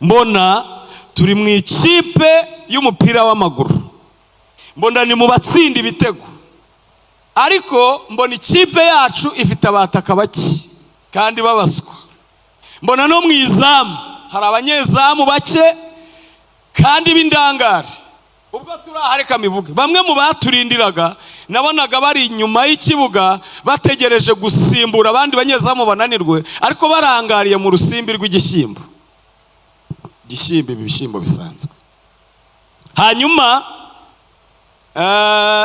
Mbona turi mu ikipe y'umupira w'amaguru, mbona ni mu batsinda ibitego, ariko mbona ikipe yacu ifite abataka bake kandi babaswa. Mbona no mu izamu hari abanyezamu bake kandi b'indangare. Ubwo turi aha, reka mbivuge, bamwe mu baturindiraga nabonaga bari inyuma y'ikibuga bategereje gusimbura abandi banyezamu bananirwe, ariko barangariye mu rusimbi rw'igishyimbo. Igishyimbo, ibi bishyimbo bisanzwe. Hanyuma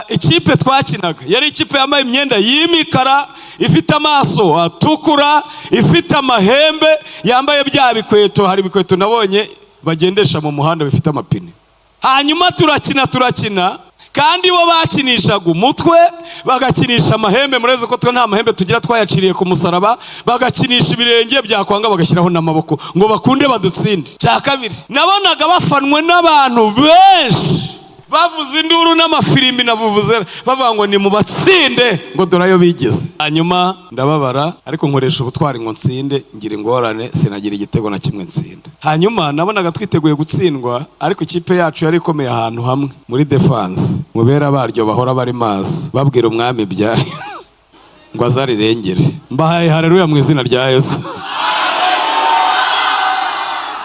ikipe twakinaga yari ikipe yambaye imyenda y'imikara, ifite amaso atukura, ifite amahembe, yambaye bya bikweto. Hari ibikweto nabonye bagendesha mu muhanda bifite amapine. Hanyuma turakina, turakina, kandi bo bakinishaga umutwe, bagakinisha amahembe. Murezi ko twe nta mahembe tugira, twayaciriye ku musaraba. Bagakinisha ibirenge, byakwanga bagashyiraho n'amaboko ngo bakunde badutsinde. Cya kabiri, nabonaga bafanwe n'abantu benshi, bavuza induru n'amafirimbi na vuvuzela, bavuga ngo ni mu batsinde, ngo dore ayo bigeze. Hanyuma ndababara, ariko nkoresha ubutwari ngo nsinde. Ngira ingorane, sinagira igitego na kimwe nsinda. Hanyuma nabonaga twiteguye gutsindwa, ariko ikipe yacu yari ikomeye ahantu hamwe muri défense. Mubera baryo bahora bari maso, babwira umwami ibyayo ngo azarirengere. Mbahaye hareruya mu izina rya Yesu.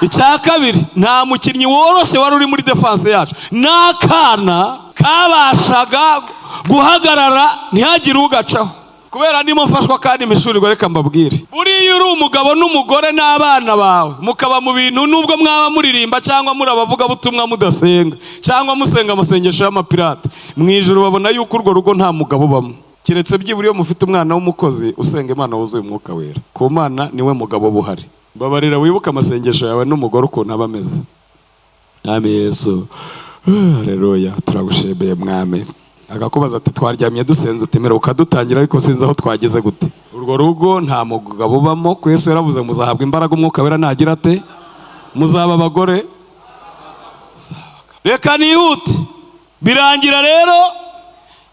Icya kabiri, nta mukinnyi woroshye wari uri muri défense yacu, n'akana kabashaga guhagarara ntihagire ugacaho. Kubera ndimo mfashwa kandi mpishurirwa, reka mbabwire: buriya uri umugabo n'umugore n'abana bawe mukaba mu bintu, nubwo mwaba muririmba cyangwa muri abavugabutumwa mudasenga, cyangwa musenga amasengesho y'amapirate, mu ijoro babona yuko urwo rugo nta mugabo ubamo, keretse byibura iyo mufite umwana w'umukozi usenga Imana wuzuye Umwuka Wera. Ku Mana niwe mugabo buhari. Mbabarira wibuke amasengesho yawe n'umugore ukuntu aba ameze. Mwami Yesu, hareruya, turagushimiye Mwami. Akakubaza ati: "Twaryamye dusenze." Utemera ukadutangira, ariko sinzi aho twageze gute. Urwo rugo nta mugabo ubamo. Ku Yesu yaravuze: "Muzahabwa imbaraga Umwuka Wera nagira ate? Muzaba abagore." Reka nihute. Birangira rero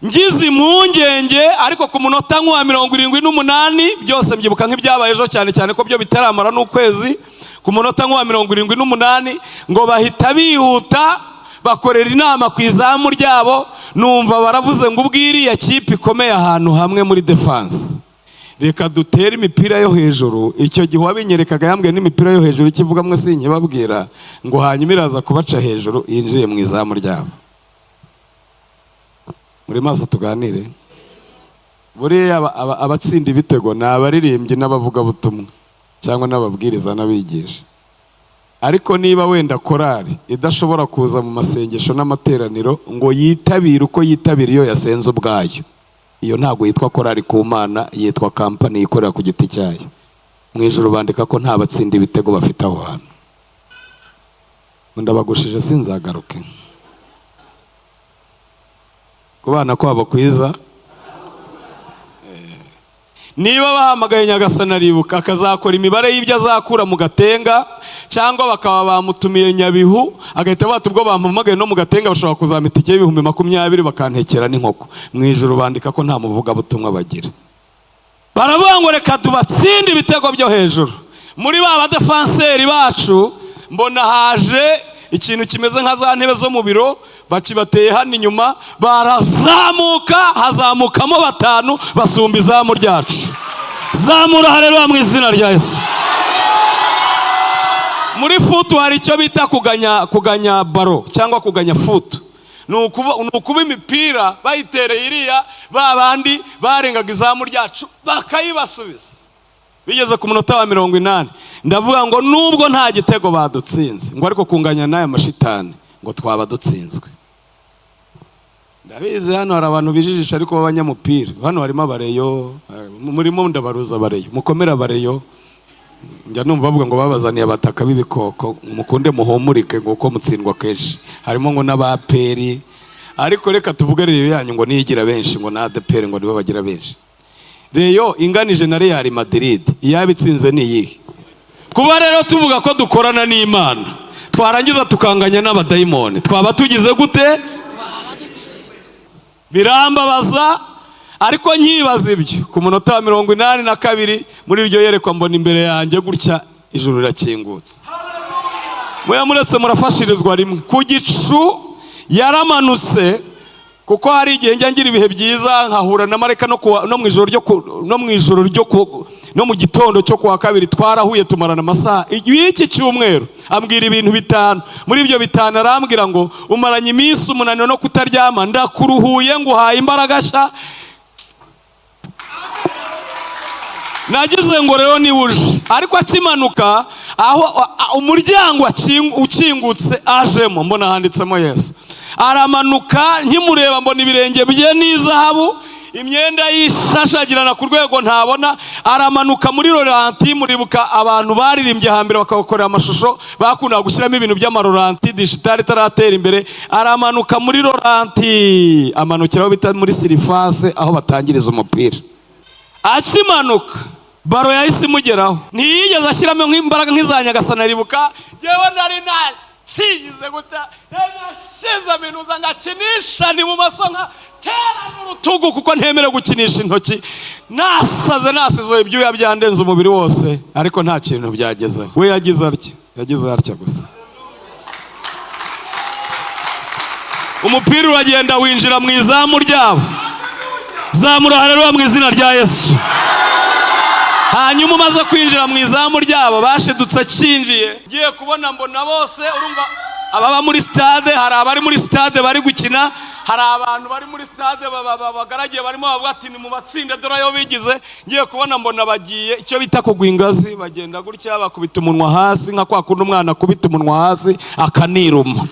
ngize impungenge, ariko ku munota nk'uwa 78, byose mbyibuka nk'ibyabaye ejo, cyane cyane ko byo bitaramara n'ukwezi. Ku munota nk'uwa 78 ngo bahita bihuta bakorera inama ku izamu ryabo. Numva baravuze ngo: "Ubwo iriya kipe ikomeye ahantu hamwe muri défense, reka dutere imipira yo hejuru." Icyo gihe uwabinyerekaga yambwiye n'imipira yo hejuru ikivuga mwe sinkibabwira, ngo hanyuma iraza kubaca hejuru yinjiye mu izamu ryabo. Muri maso tuganire, buriya abatsinda ibitego ni abaririmbyi n'abavugabutumwa cyangwa n'ababwiriza n'abigisha. Ariko niba wenda korari idashobora kuza mu masengesho n'amateraniro ngo yitabire uko yitabira iyo yasenze ubwayo, iyo ntabwo yitwa korari ku Mana, yitwa kampani yikorera ku giti cyayo. Mu ijoro bandika ko nta batsinda ibitego bafite aho hantu. Ndabagushije, sinzagaruke kubana kwabo kwiza. Niba bahamagaye Nyagasani aribuka, akazakora imibare y'ibyo azakura mu Gatenga, cyangwa bakaba bamutumiye Nyabihu, agahita bata ubwo bampamagaye no mu Gatenga, bashobora kuzampa itike y'20,000 bakantekera n'inkoko. Mu ijoro bandika ko nta muvugabutumwa bagira. Baravuga ngo: "Reka tubatsinde ibitego byo hejuru." Muri ba badefanseri bacu mbona haje ikintu kimeze nka za ntebe zo mu biro, bakibateye hano inyuma, barazamuka, hazamukamo batanu, basumba izamu ryacu. Zamura hareruya mu izina rya Yesu. Muri foot hari icyo bita kuganya ballon cyangwa kuganya foot. Ni ukuba imipira bayitereye iriya, ba bandi barengaga izamu ryacu bakayibasubiza. Bigeze ku munota wa 80, ndavuga ngo nubwo nta gitego badutsinze, ngo ariko kunganya n'aya mashitani, ngo twaba dutsinzwe. Ndabizi hano hari abantu bijijisha ariko b'abanyamupira. Hano harimo abareyo, murimo ndabaruza abareyo, mukomere abareyo. Njya numva bavuga ngo babazaniye abataka b'ibikoko, mukunde muhumurike ngo uko mutsindwa kenshi. Harimo ngo n'abaperi, ariko reka tuvuge Rayon yanyu ngo niyigira benshi, ngo na ADEPR ngo nibo bagira benshi. Rayon inganije na Real Madrid, iyaba itsinze ni iyihe? Kuba rero tuvuga ko dukorana n'Imana, twarangiza tukanganya n'abadayimoni, twaba tugize gute? Birambabaza. Ariko nkibaza ibyo, ku munota wa 82 muri iryo yerekwa mbona imbere yanjye gutya ijuru rirakingutse. Muretse murafashirizwa rimwe ku gicu. Yaramanutse, kuko hari igihe njya ngira ibihe byiza nkahura na marayika no mu ijoro ryo no mu ijoro ryo no mu gitondo cyo kuwa kabiri. Twarahuye, tumarana amasaha y'iki cyumweru, ambwira ibintu 5. Muri ibyo 5 arambwira ngo: "Umaranye iminsi umunaniro no kutaryama, ndakuruhuye, nguhaye imbaraga nshya." Nagize ngo rero niwe uje, ariko akimanuka aho umuryango ukingutse ajemo, mbona handitsemo Yesu. Aramanuka, nkimureba mbona ibirenge bye n'izahabu, imyenda yishashagirana ku rwego ntabona. Aramanuka muri ralenti. Muribuka abantu baririmbye hambere bakabakorera amashusho, bakundaga gushyiramo ibintu by'amaralenti, digital itaratera imbere. Aramanuka muri ralenti, amanukira aho bita muri surface, aho batangiriza umupira. Akimanuka, ballon yahise imugeraho, ntiyigeze ashyiramo nk'imbaraga nk'iza Nyagasana. Ribuka yewe, nari nasigize gutya, nari nasize aminuza ngakinisha ni bumoso, nka tera n'urutugu, kuko ntemerewe gukinisha intoki. Nasaze, nasizoye, ibyuya byandenze umubiri wose, ariko nta kintu byagezeho. We yagize atya, yagize atya gusa, umupira uragenda winjira mu izamu ryabo. Zamura haleluya mu izina rya Yesu. Hanyuma umaze kwinjira mu izamu ryabo, bashidutse akinjiye. Ngiye kubona mbona bose, urumva ababa muri stade, hari abari muri stade bari gukina, hari abantu bari muri stade bagaragiye, barimo bavuga ati: "Ni mu batsinde, dore ayo bigize." Ngiye kubona mbona bagiye icyo bita kugwa ingazi, bagenda gutya bakubita umunwa hasi, nka kwa kundi umwana akubita umunwa hasi akaniruma.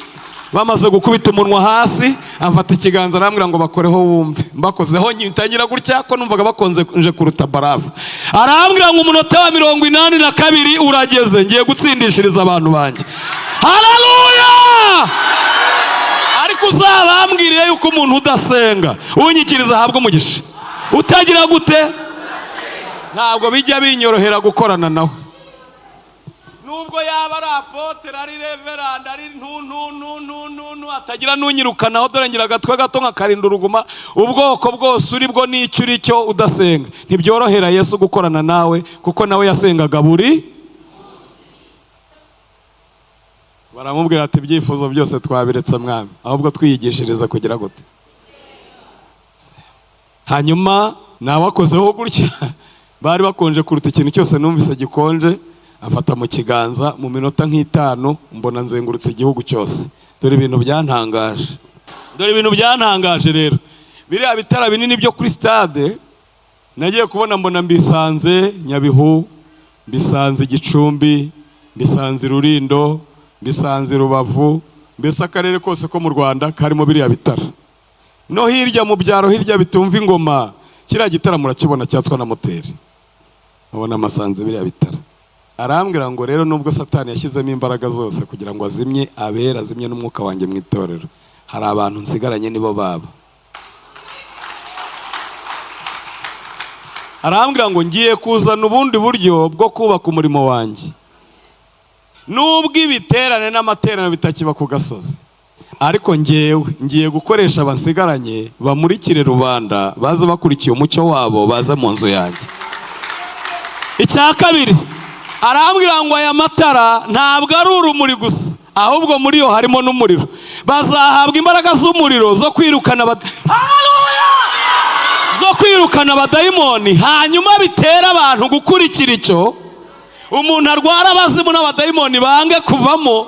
Bamaze gukubita umunwa hasi, amfata ikiganza, arambwira ngo: "Bakoreho wumve." Mbakozeho ntangira gutya, ko numvaga bakonje kuruta barafu. Arambwira ngo: "Umunota wa 82 urageze, ngiye gutsindishiriza abantu banjye." Haleluya! Ariko uzabambwirire yuko umuntu udasenga, unyikiriza ahabwa umugisha, utagira gute, ntabwo bijya binyorohera gukorana nawe, nubwo yaba ari apôtre, ari reverend, ari ntu atagira n'unyirukanaho. Dore ngira agatwe gato nkakarinda uruguma. Ubwoko bwose uri bwo n'icyo uri cyo, udasenga ntibyorohera Yesu gukorana nawe, kuko nawe yasengaga buri. Baramubwira ati: "Ibyifuzo byose twabiretse mwami, ahubwo twiyigishiriza kugira gute?" Hanyuma nawakozeho gutya, bari bakonje kuruta ikintu cyose numvise gikonje. Afata mu kiganza, mu minota nk'itanu mbona nzengurutse igihugu cyose. Dore ibintu byantangaje, dore ibintu byantangaje rero. Biriya bitara binini byo kuri stade, nagiye kubona mbona mbisanze Nyabihu, mbisanze Gicumbi, mbisanze Rulindo, mbisanze Rubavu, mbese akarere kose ko mu Rwanda karimo biriya bitara. No hirya mu byaro, hirya bitumva ingoma, kiriya gitara murakibona cyatswa na moteri, ubona amasanze biriya bitara. Arambwira ngo: "Rero nubwo Satani yashyizemo imbaraga zose kugira ngo azimye abera, azimye n'umwuka wanjye mu itorero, hari abantu nsigaranye, nibo babo." Arambwira ngo: "Ngiye kuzana ubundi buryo bwo kubaka umurimo wanjye. Nubwo ibiterane n'amateraniro bitakiba ku gasozi, ariko ngewe ngiye gukoresha abasigaranye, bamurikire rubanda, baze bakurikiye umucyo wabo, baze mu nzu yanjye." Icya kabiri, arambwira ngo: "Aya matara ntabwo ari urumuri gusa, ahubwo muri yo harimo n'umuriro. Bazahabwa imbaraga z'umuriro zo kwirukana zo kwirukana abadayimoni, hanyuma bitera abantu gukurikira icyo. Umuntu arwara abazimu n'abadayimoni bange kuvamo,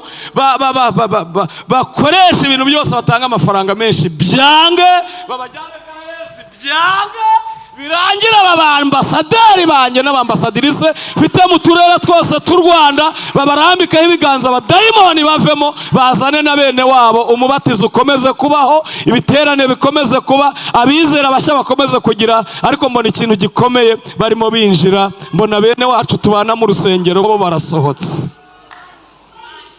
bakoresha ibintu byose, batanga amafaranga menshi byange, babajyane Karayesi byange, birangira aba bambasaderi banjye n'abambasadirice mfite mu turere twose tw'u Rwanda babarambikaho ibiganza, abadayimoni bavemo, bazane na bene wabo, umubatizo ukomeze kubaho, ibiterane bikomeze kuba, abizera bashya bakomeze kugira." Ariko mbona ikintu gikomeye, barimo binjira, mbona bene wacu tubana mu rusengero bo barasohotse,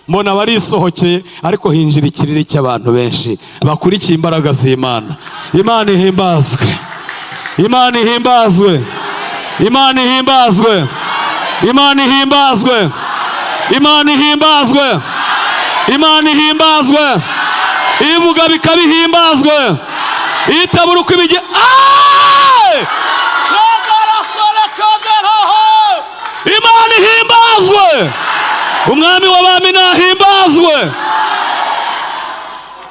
mbona barisohokeye, ariko hinjira ikirere cy'abantu benshi bakurikiye imbaraga z'Imana. Imana ihimbazwe, Imana ihimbazwe, Imana ihimbazwe, Imana ihimbazwe, Imana ihimbazwe, Imana ihimbazwe. Ivuga bikabihimbazwe, itabura uko ibige. Imana ihimbazwe, Umwami w'abami nahimbazwe.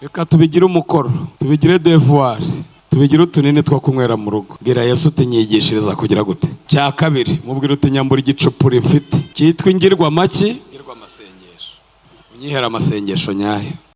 Reka tubigire umukoro, tubigire devoir, tubigire utunini two kunywera mu rugo. Bwira Yesu uti: "Nyigishiriza kugira gute?" Cya kabiri, mubwira uti: "Nyambura igicupuri mfite cyitwa ingirwamaki, ngirwa amasengesho, unyihera amasengesho nyayo."